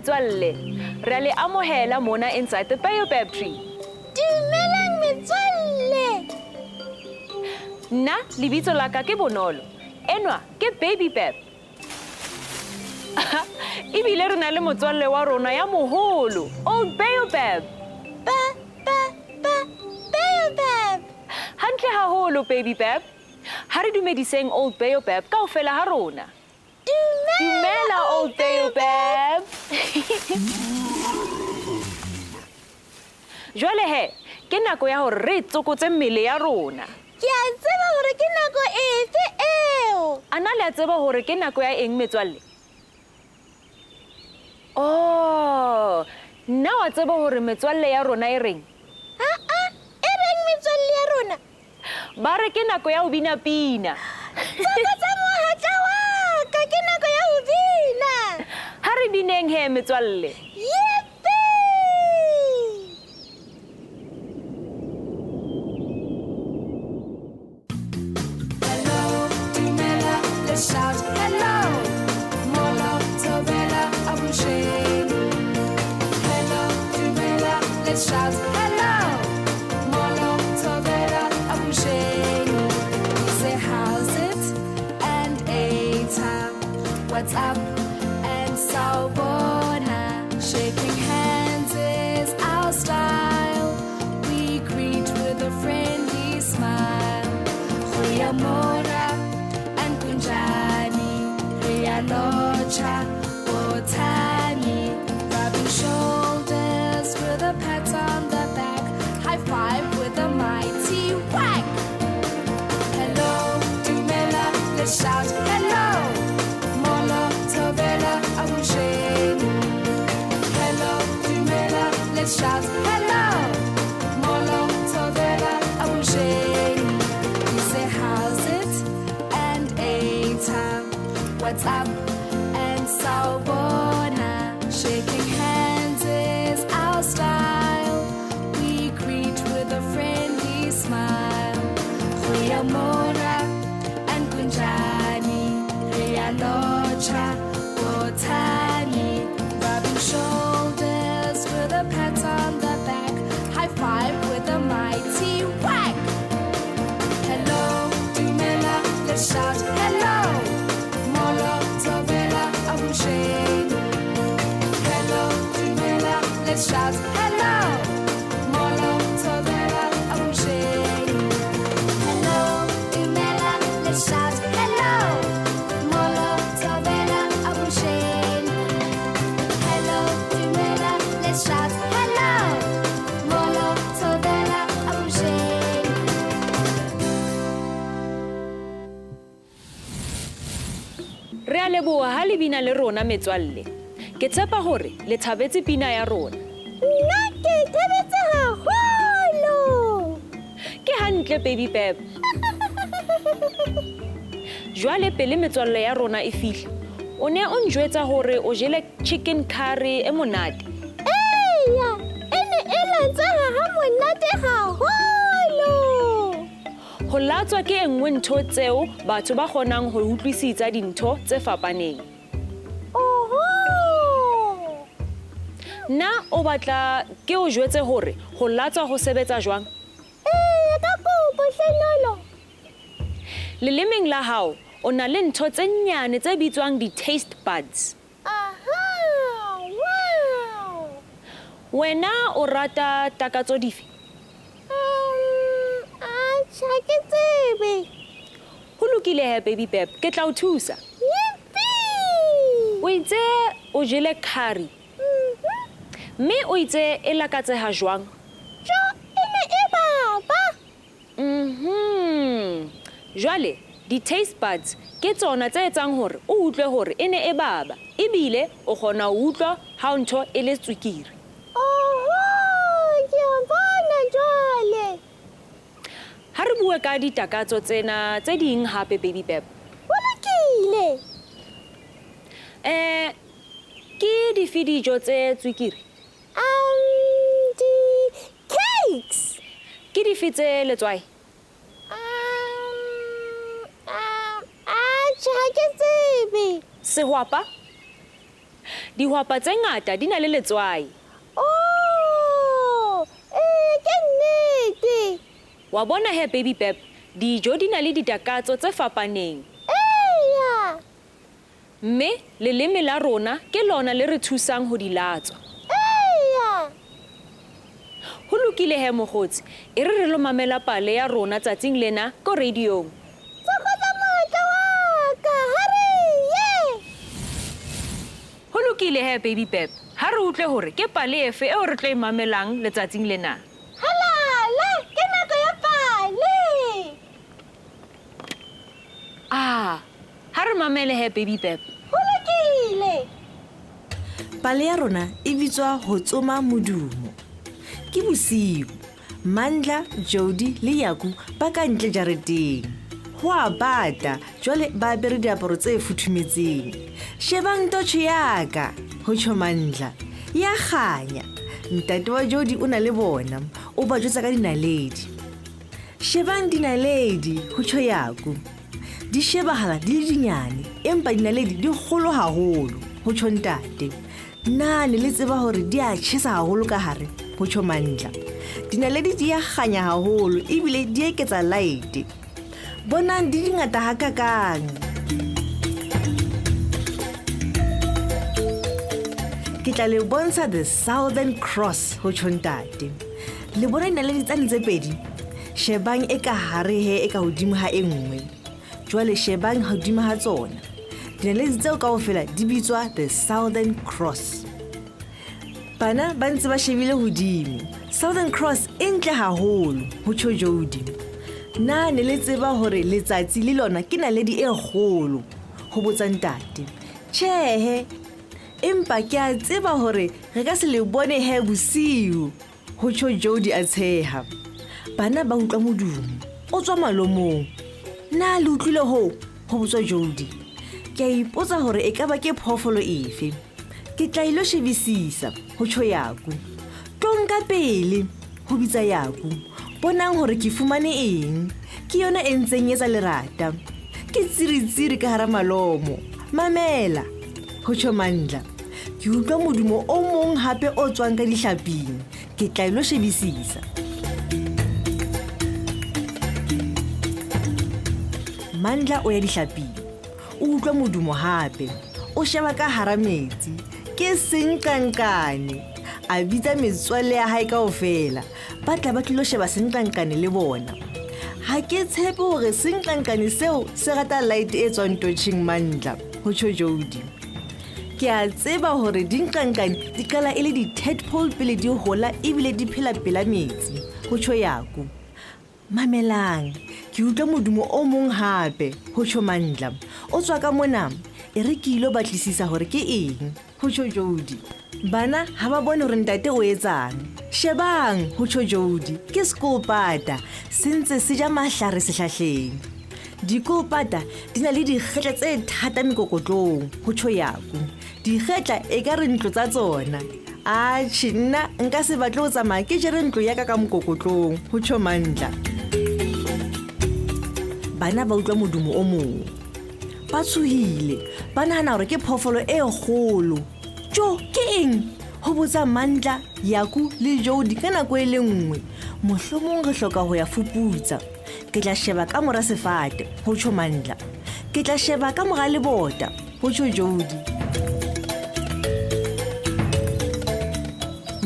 metswalle. Re a le amohela mona inside the baobab tree. Dumelang metswalle. Nna lebitso la ka ke Bonolo. Enwa ke Baby Bab. Ebile re na le motswalle wa rona ya moholo, Old Baobab. Ba ba ba Baobab. Hantle haholo, Baby Bab. Ha re dumediseng Old Baobab kaofela ha rona. Dumela, Dumela, Old Baobab. Jwale he, ke nako ya hore re tsokotse mmele ya rona. Ke a tseba hore ke nako efe eo. A na le a tseba hore ke nako ya eng, metswalle? Oh, nna wa tseba hore metswalle ya rona e reng? Ha-a, e reng metswalle ya rona? Ba re ke nako ya ho bina pina. Tsokotsa mohatla wa ka, ke nako ya ho bina. Ha re bineng he, metswalle. Yippee! Hello, dumela, let's shout hello. Molo, thobela, avuxeni. Hello, dumela, let's shout hello. Molo, thobela, avuxeni. We say how's it and eta, what's up and sawubona. Shaking hands is our style. We greet with a friendly smile. Goeiemôre and kunjani, re a lotjha, bothani. Rubbing shoulders with a pat on the back, high five with a mighty whack. Hello, dumela, let's shout hello. Molo, thobela, avuxeni. Hello, dumela, let's shout hello. Molo, thobela, avuxeni. We say how's it and eta, what's up and sawubona. Shaking hands is our style. We greet with a friendly smile. Goeiemôre and kunjani, re a lotjha, bothani. Rubbing shoulders with a pat on the back, high five with a mighty whack. Hello, dumela, let's shout hello. Molo, thobela, avuxeni. Hello, dumela, let's shout hello. Molo, thobela, avuxeni. Hello, dumela, let's shout hello. Molo, thobela, avuxeni. Hello, dumela, let's shout hello. Molo, thobela, avuxeni. Re a leboha ha le bina le rona, metswalle. Ke tshepa hore le thabetse pina ya rona. Nna ke thabetse haholo. Ke hantle, Baby Bab. Jwale pele metswalle ya rona e fihla, o ne o njwetsa hore o jele chicken curry e monate. Eya, e ne e latsweha ha monate haholo. Ho latswa ke e nngwe ntho tseo batho ba kgonang ho utlwisisa dintho tse fapaneng. Oho! Na o batla ke o jwetse hore ho latswa ho sebetsa jwang? Eya, ka kopo hle Nolo. Lelemeng la hao o na le ntho tse nyane tse bitswang di-taste buds. Aha! Wow! Wena o rata takatso dife? Atjhe, ha ke tsebe. Ho lokile he, Baby Bab, ke tla o thusa. Yippee! O itse o jele curry, mme o itse e lakatseha jwang? Jo, e ne e baba. Jwale, di-taste buds ke tsona tse etsang hore o utlwe hore e ne e baba, ebile o kgona ho utlwa ha ntho e le tswekere. Oho, ke a bona jwale. Ha re bue ka ditakatso tsena tse ding hape, Baby Bab. Ho lokile. Ke dife dijo tse tswekere? Di-cakes. Ke dife tse letswai? Atjhe, ha ke tsebe. Sehwapa? Dihwapa tse ngata di na le letswai. Oh, ee, ke nnete. Wa bona he Baby Pep, dijo di na le ditakatso tse fapaneng. Eya. Mme leleme la rona ke lona le re thusang ho di latswa. Eya. Ho lokile he mokgotsi, e re re lo mamela pale ya rona tsatsing lena ko radiong. Tsokotsa mohatla wa ka, ha re ye. Ho lokile he Baby Pep, ha re utlwe hore ke pale efe eo re tlo e mamelang letsatsing lena. Halala, ke nako ya pale. Ah, ha re mamele he Baby Pep. Ho lokile. Pale ya rona e bitswa ho tsoma modumo. Ke bosiu. Mandla, Jody le Yaku ba ka ntle jareteng. Ho a bata, jwale ba apere diaparo tse futhumetseng. Shebang totjhe ya ka, ho tjho Mandla. Ya kganya. Ntate wa Jody o na le bona, o ba jwetsa ka dinaledi. Shebang dinaledi, ho tjho Yaku. Di shebahala di le dinyane, empa dinaledi di kgolo haholo, ho tjho ntate. Na ne le tseba hore di a tjhesa haholo ka hare, ho tjho Mandla. Dinaledi di a kganya haholo ebile di eketsa laete. Bonang di dingata hakakang. Ke tla le bontsha the Southern Cross, ho tjho ntate. Le bona dinaledi tsane tse pedi? Shebang e ka hare he e ka hodimo ha e nngwe. Jwale shebang hodimo ha tsona. Dinaledi tseo kaofela di bitswa the Southern Cross. Bana ba ntse ba shebile hodimo. Southern Cross e ntle haholo, ho tjho Jody. Na ne le tseba hore letsatsi le lona ke naledi e kgolo, ho botsa ntate. Tjhehe, empa ke a tseba hore re ka se le bone he bosiu, ho tjho Jody a tsheha. Bana ba utlwa modumo o tswa malomong. Na le utlwile hoo, ho botswa Jody. Ke a ipotsa hore e ka ba ke phoofolo efe. Ke tla ilo shebisisa, ho tjho Yaku. Tlo nka pele, ho bitsa Yaku. Bonang hore ke fumane eng. Ke yona e ntseng etsa lerata. Ke tsiritsiri ka hara malomo. Mamela, ho tjho Mandla. Ke utlwa modumo o mong hape o tswang ka dihlaping. Ke tla ilo shebisisa. Mandla o ya dihlaping. O utlwa modumo hape. O sheba ka hara metsi. Ke senqanqane. A bitsa metswalle ya hae kaofela. Ba tla ba tlilo sheba senqanqane le bona. Ha ke tshepe hore senqanqane seo se rata light e tswang totjheng Mandla, ho tjho Jody. Ke a tseba hore dinqanqane di qala e le di-tadpole pele di hola ebile di phela pela metsi, ho tjho Yaku. Mamelang, ke utlwa modumo o mong hape, ho tjho Mandla. O tswa ka mona, e re ke ilo batlisisa hore ke eng, ho tjho Jody. Bana ha ba bone hore ntate o etsang. Shebang, ho tjho Jody, ke sekolopata, se ntse se ja mahlare sehlahleng. Dikolopata di na le dikgetla tse thata mekokotlong, ho tjho Yaku. Dikgetla e ka re ntlo tsa tsona. Atjhe, nna nka se batle ho tsamaya ke jere ntlo ya ka ka mokokotlong, ho tjho Mandla. Bana ba utlwa modumo o mong. Ba tshohile, ba nahana hore ke phoofolo e kgolo. Tjo, ke eng? Ho botsa Mandla, Yaku le Jody ka nako e le nngwe. Mohlomong re hloka ho ya fuputsa. Ke tla sheba ka mora sefate, ho tjho Mandla. Ke tla sheba ka mora lebota, ho tjho Jody.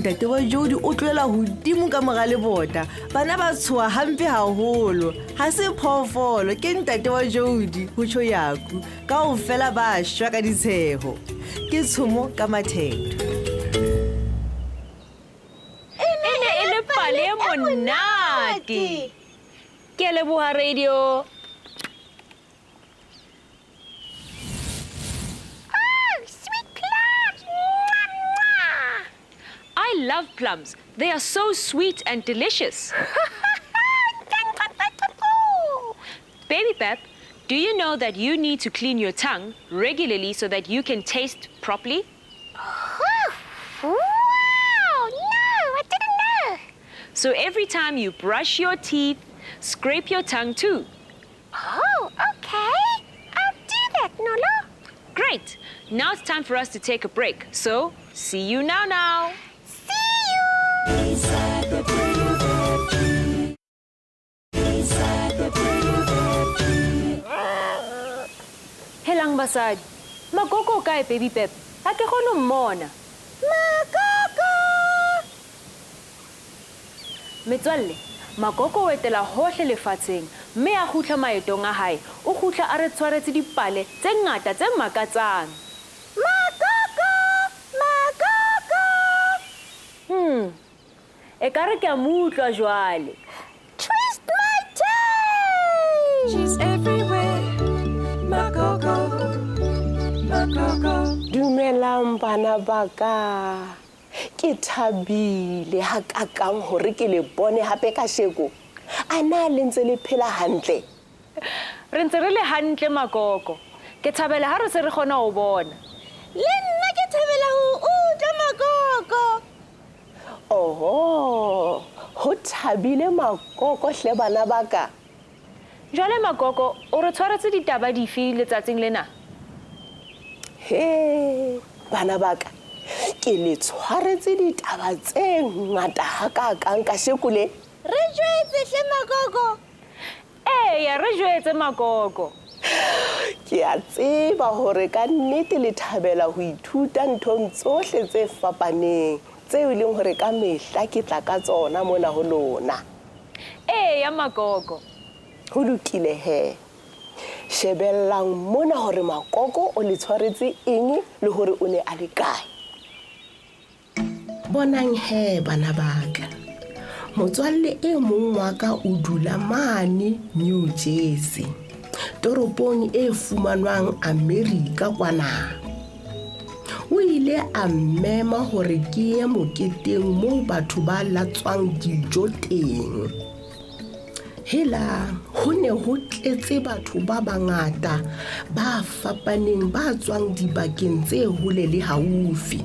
Ntate wa Jody o tlohela hodimo ka mora lebota. Bana ba tshoha hampe haholo. Ha se phoofolo, ke ntate wa Jody, ho tjho Yaku. Kaofela ba shwa ka ditsheho. Ke tshomo ka mathetho. E ne e le pale e monate. Ke a leboha radio. Oh, sweet plums. Mwah, mwah. I love plums. They are so sweet and delicious. Baby Pep, do you know that you need to clean your tongue regularly so that you can taste properly? Oh, wow! No, I didn't know. So every time you brush your teeth, scrape your tongue too. Oh, okay. I'll do that, Nolo. Great. Now it's time for us to take a break. So, see you now now. See you! Inside the brain of FG. Inside the brain of FG. Helang basadi. Makoko o kae, Baby Pep? Ha ke kgone ho mmona. Makoko! Metswalle, Makoko o etela hohle lefatsheng mme a kgutla maetong a hae, o kgutla a re tshwaretse dipale tse ngata tse makatsang. Makoko! Makoko! Ekare ke a mo utlwa jwale. Twist my tail! She's everywhere. Makoko. Makoko. Dumelang bana ba ka. Ke thabile hakakang hore ke le bone hape kasheko. A na le ntse le phela hantle? Re ntse re le hantle, Makoko. Ke thabela ha re se re kgona ho bona. Le nna ke thabela ho utlwa, Makoko. Oho, ho thabile Makoko hle bana ba ka. Jwale Makoko, o re tshwaretse ditaba dife letsatsing lena? He, bana ba ka, ke le tshwaretse ditaba tse ngata hakakang kasheko le. Re jwetse hle, Makoko. Eya, re jwetse, Makoko. Ke a tseba hore ka nnete le thabela ho ithuta nthong tsohle tse fapaneng tseo e leng hore ka mehla ke tla ka tsona mona ho lona. Eya, Makoko. Ho lokile he. Shebellang mona hore Makoko o le tshwaretse eng le hore o ne a le kae. Bonang he bana ba ka. Motswalle e mong wa ka o dula mane New Jersey, toropong e fumanwang Amerika kwana. O ile a mmema hore ke ye moketeng moo batho ba latswang dijo teng. Hela, ho ne ho tletse batho ba bangata ba fapaneng ba tswang dibakeng tse hole le haufi.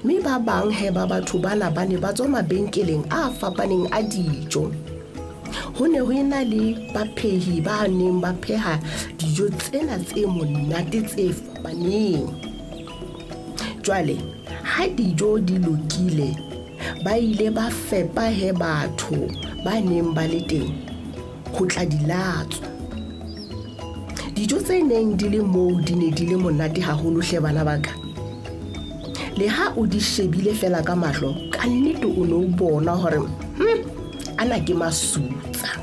Mme ba bang he ba batho bana ba ne ba tswa mabenkeleng a fapaneng a dijo. Ho ne ho ena le baphehi ba neng ba pheha dijo tsena tse monate tse fapaneng. Jwale, ha dijo di lokile, ba ile ba fepa he batho ba neng ba le teng ho tla di latswa. Dijo tse neng di le moo di ne di le monate haholo hle bana ba ka. Le ha o di shebile fela ka mahlo, ka nnete o no bona hore ana ke masutsa.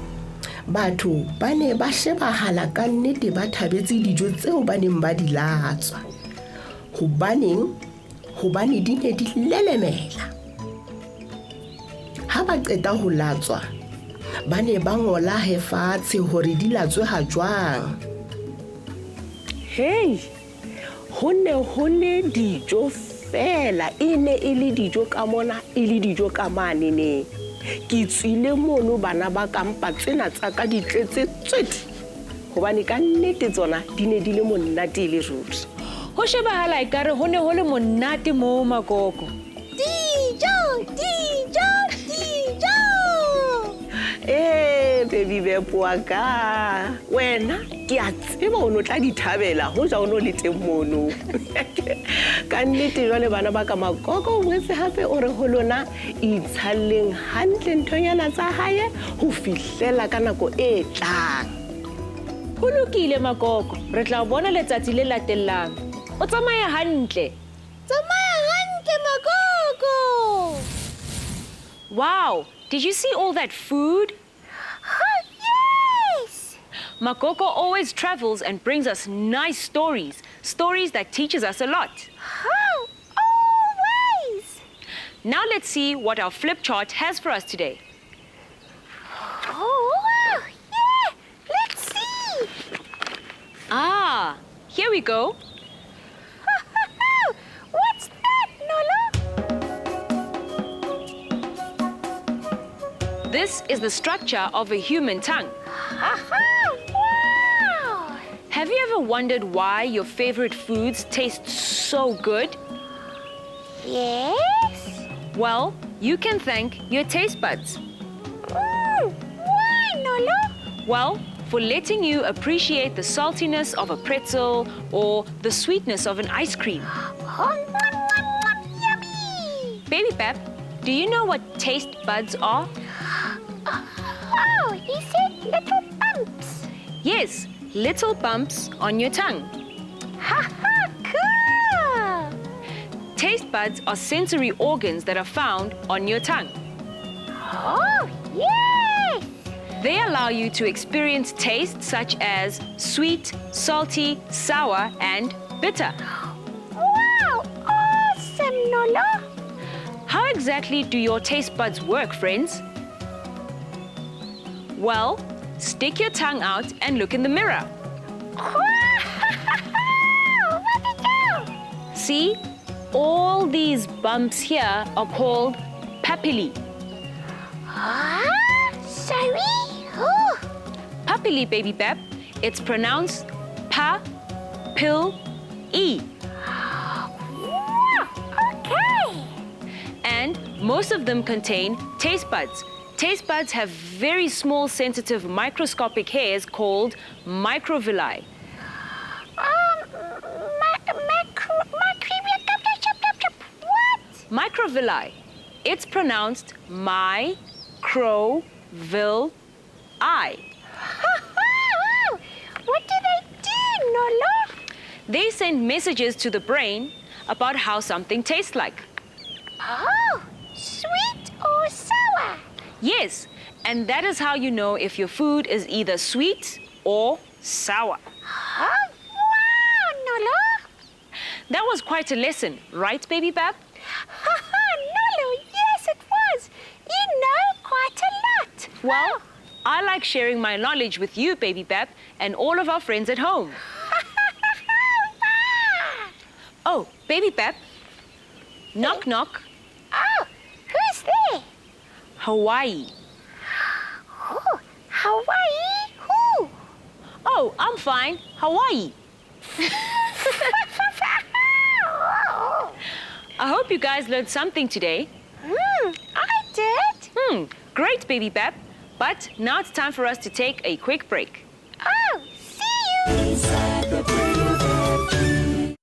Batho ba ne ba shebahala ka nnete ba thabetse dijo tseo ba neng ba di latswa. Hobaneng? Hobane di ne di lelemela. Ha ba qeta ho latswa, ba ne ba ngola he fatshe hore di latswe ha jwang. Hei, ho ne ho le dijo fela, e ne e le dijo ka mona, e le dijo ka mane ne. Ke tswile mono bana ba ka mpa tsena tsa ka di tletse tswete. Hobane ka nnete tsona di ne di le monate e le ruri. Ho shebahala ekare ho ne ho le monate moo, Makoko. Dijo, dijo, dijo. Baby Bep wa ka. Wena ke a tseba o no tla di thabela ho ja o no le teng mono. Ka nnete jwale bana ba ka, Makoko o boetse hape o re ho lona itshalleng hantle nthonyana tsa hae ho fihlela ka nako e tlang. Ho lokile, Makoko, re tla o bona letsatsi le latelang. O tsamaya hantle. Tsamaya hantle, Makoko. Wow, did you see all that food? Oh, yes! Makoko always travels and brings us nice stories, stories that teaches us a lot. Oh, always! Now let's see what our flip chart has for us today. Oh, wow, yeah! Let's see! Ah, here we go. What's that, Nolo? This is the structure of a human tongue. Wow! Have you ever wondered why your favorite foods taste so good? Yes. Well, you can thank your taste buds. Why, Nolo? Well, for letting you appreciate the saltiness of a pretzel or the sweetness of an ice cream. Oh, mwah, mwah, mwah, yummy! Baby Bap, do you know what taste buds are? Oh, you said little bumps. Yes, little bumps on your tongue. Ha ha, cool! Taste buds are sensory organs that are found on your tongue. Oh, yes! They allow you to experience tastes such as sweet, salty, sour, and bitter. Wow, awesome, Nolo! How exactly do your taste buds work, friends? Well, stick your tongue out and look in the mirror. See, all these bumps here are called papillae. Ah, sorry? Oh. Papillae, Baby Bap. It's pronounced pa-pil-e. Wow, okay. And most of them contain taste buds. Taste buds have very small, sensitive, microscopic hairs called microvilli. What? Microvilli. It's pronounced my-cro-vil-i. What do they do, Nolo? They send messages to the brain about how something tastes like. Oh, sweet or sour? Yes, and that is how you know if your food is either sweet or sour. Oh, wow, Nolo! That was quite a lesson, right, Baby Bap? Nolo, yes, it was. You know quite a lot. Well, I like sharing my knowledge with you, Baby Bap, and all of our friends at home. Oh, Baby Bap, knock, knock. Oh, who's there? Hawaii. Oh, Hawaii? Who? Oh, I'm fine. Hawaii. I hope you guys learned something today. I did. Great, Baby Bap. But now it's time for us to take a quick break. Oh, see you. Inside the baobab tree.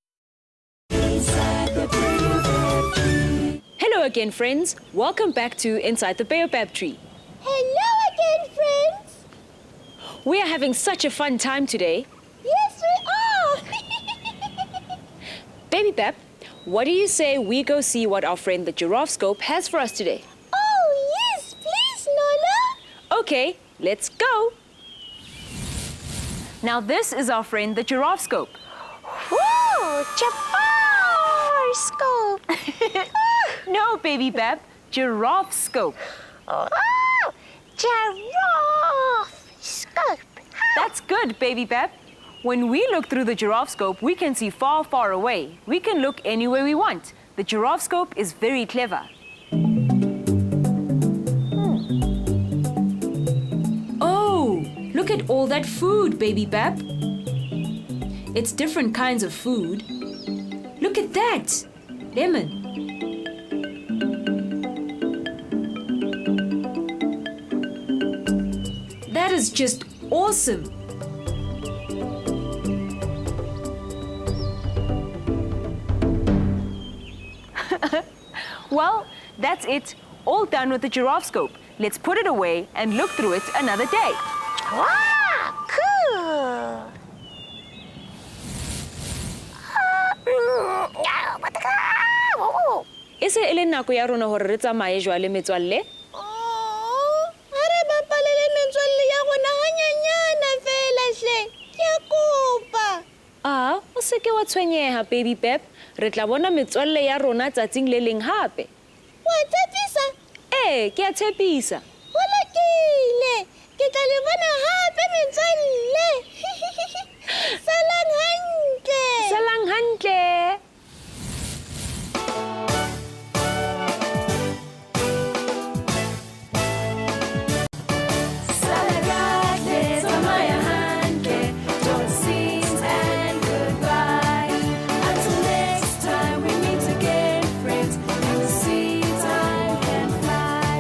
Inside the baobab tree. Hello again, friends. Welcome back to Inside the Baobab Tree. Hello again, friends. We are having such a fun time today. Yes, we are. Baby Bap, what do you say we go see what our friend the Giraffe Scope has for us today? Oh, yes, please, Nolo. Okay, let's go. Now this is our friend the Giraffe Scope. Whoa, Giraffe Scope. No, Baby Bap, Giraffe Scope. Oh, Giraffe Scope. That's good, Baby Bap. When we look through the giraffe scope, we can see far, far away. We can look anywhere we want. The giraffe scope is very clever. Oh, look at all that food, Baby Bap. It's different kinds of food. Look at that! Lemon. That is just awesome. Well, that's it. All done with the giraffe scope. Let's put it away and look through it another day. Wow, cool. E se e le nako ya rona hore re tsamaye jwale, metswalle? Oh, ha re bapale le metswalle ya rona hanyanyana fela hle. Ke a kopa. Ah, o se ke wa tshwenyeha, Baby Bap. Re tla bona metswalle ya rona tsatsing le leng hape. Wa tshepisa? Ee, ke a tshepisa. Ho lokile. Ke tla le bona hape metswalle. Salang hantle. Salang hantle. Friends, you see time can fly.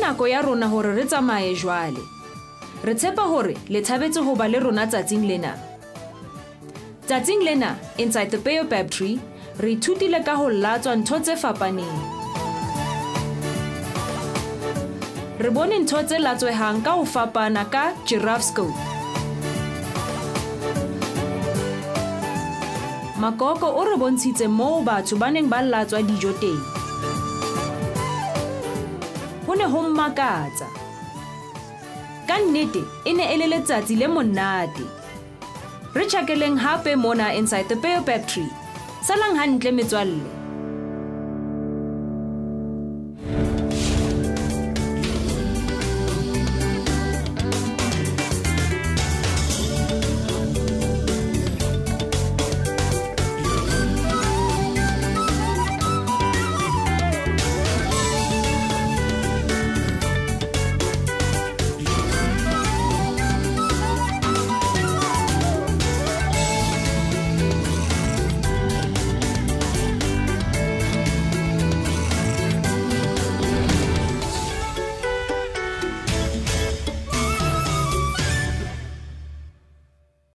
nako ya rona hore re tsamaye jwale. Re tshepa hore le thabetse ho ba le rona tsatsing lena. Tsatsing lena, Inside the Baobab Tree, re ithutile ka ho latswa ntho tse fapaneng. Re bone ntho tse latswehang ka ho fapana ka giraffe scope. Makoko o re bontshitse moo batho ba neng ba latswa dijo teng. Ho ne ho mmakatsa. Ka nnete e ne e le letsatsi le monate. Re tjhakeleng hape mona Inside the Baobab Tree. Salang hantle metswalle.